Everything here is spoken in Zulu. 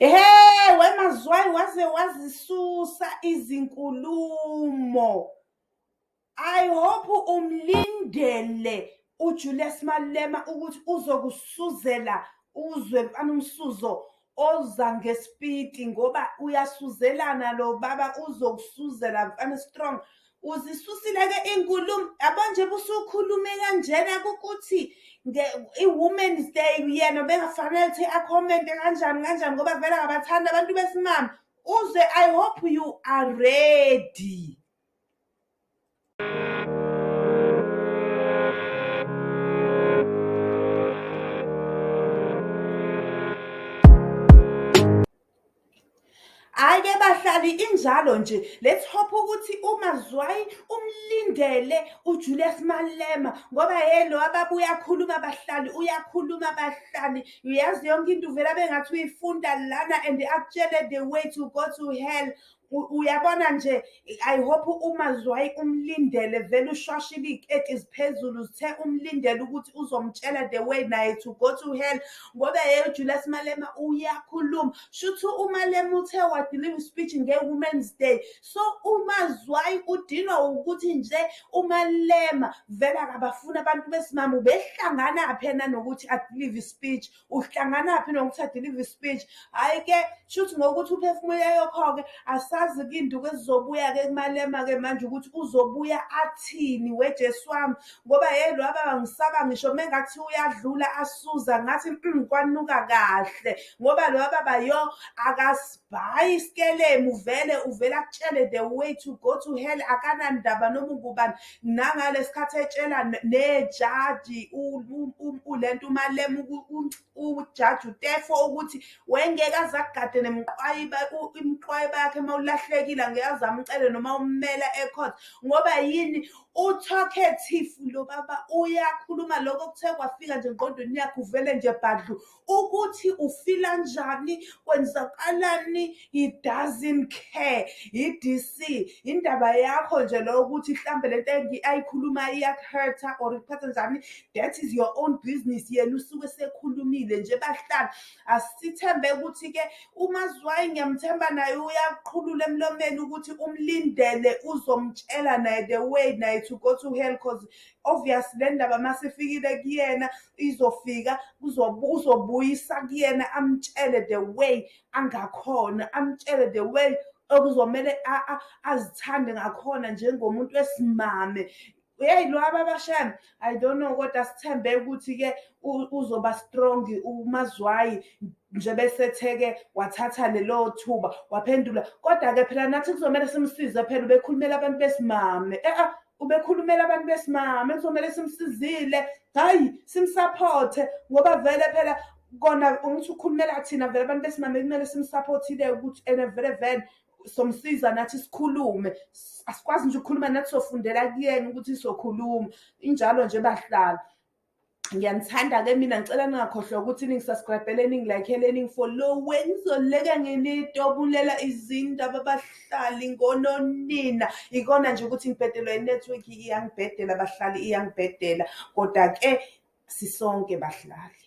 Ehhe, weMazwai waze wazisusa izinkulumo. I hope umlindele uJulius Malema ukuthi uzokusuzela uzwe mfana umsuzo oza ngespiti ngoba uyasuzelana lo baba uzokusuzela mfana strong. Uzisusile-ke iy'nkulumo, yabo nje busukhulume kanjena kukuthi i-Women's Day yena bengafanele ukuthi akhomente kanjani kanjani ngoba vele akabathandi abantu besimame. Uze I hope you are ready. Hhayi-ke bahlali injalo nje, let's hope ukuthi uMazwai umlindele uJulius Malema ngoba hhe lo ababa uyakhuluma bahlali, uyakhuluma bahlali. Uyazi yonke into uvele abe ngathi uyifunda lana and akutshele the way to go to hell. Uyabona nje, I hope uMazwai umlindele vele ushwashile iy'keti ziphezulu zithe umlindele ukuthi uzomtshela the way naye to go to hell ngoba yeye uJulius Malema uyakhuluma. Shuthi uMalema uthe wadiliva speech nge-Women's Day. So uMazwai udinwa ukuthi nje uMalema vele akabafuni abantu besimame ubehlanganaphi yena nokuthi adilive speech. Uhlanganaphi nokuthi adelive speech? Hhayi-ke shuthi ngokuthi uphefumule yokho-ke asazi-ke iy'nduku ezizobuya-ke kuMalema-ke manje ukuthi uzobuya athini weJesu wami ngoba hheyi lo baba ngisaba ngisho uma engathi uyadlula asuza ngathi kwanuka kahle ngoba lo baba yo akasibhayi isikelemu vele uvele akutshele the way to go to hell akanandaba noma ungubani nangalesikhathi etshela nejaji lento uMalema ujaji uTefo ukuthi wengeke aze akugade nemiqwayiba imiqwayiba yakhe uma ulahlekile angeke aze amcele noma ummela e-court ngoba yini u-talkative lo baba uyakhuluma lokho kuthe kwafika nje engqondweni yakhe uvele nje bhadlu ukuthi ufila njani kwenzakalani he doesn't care i-DC indaba yakho nje lo ukuthi mhlambe lento ayikhuluma iyakuhurta or ikuphatha njani that is your own business yena usuke sekhulumile nje bahlala asithembe ukuthi-ke uMazwai ngiyamthemba naye uyaqhulula emlomeni ukuthi umlindele uzomtshela naye the way naye to go to hell cause obvious le ndaba masifikile kuyena izofika uzobuyisa kuyena amtshele the way angakhona amtshele the way okuzomele azithande ngakhona njengomuntu wesimame. Hey lo ababa shem I don't know kodwa sithembe ukuthi-ke uzoba strong uMazwai nje besetheke wathatha lelo thuba waphendula kodwa-ke phela nathi kuzomele simsize phela ubekhulumela abantu besimame e-e ubekhulumela abantu besimame kuzomele simsizile hhayi simsaphothe ngoba vele phela kona ukuthi ukhulumela thina vele abantu besimame kumele simsaphothile ukuthi ene vele vele somsiza nathi sikhulume asikwazi nje ukukhuluma nathi sofundela kuyena ukuthi sokhuluma injalo nje bahlala ngiyanithanda-ke mina ngicela ningakhohlwa ukuthi ningisubscribele ningilayikhele ningifollowe ngizoleke nginitobulela izindaba abahlali ngononina ikona nje ukuthi ngibhedelwa inethiwekhi iyangibhedela bahlali iyangibhedela kodwa-ke sisonke bahlali.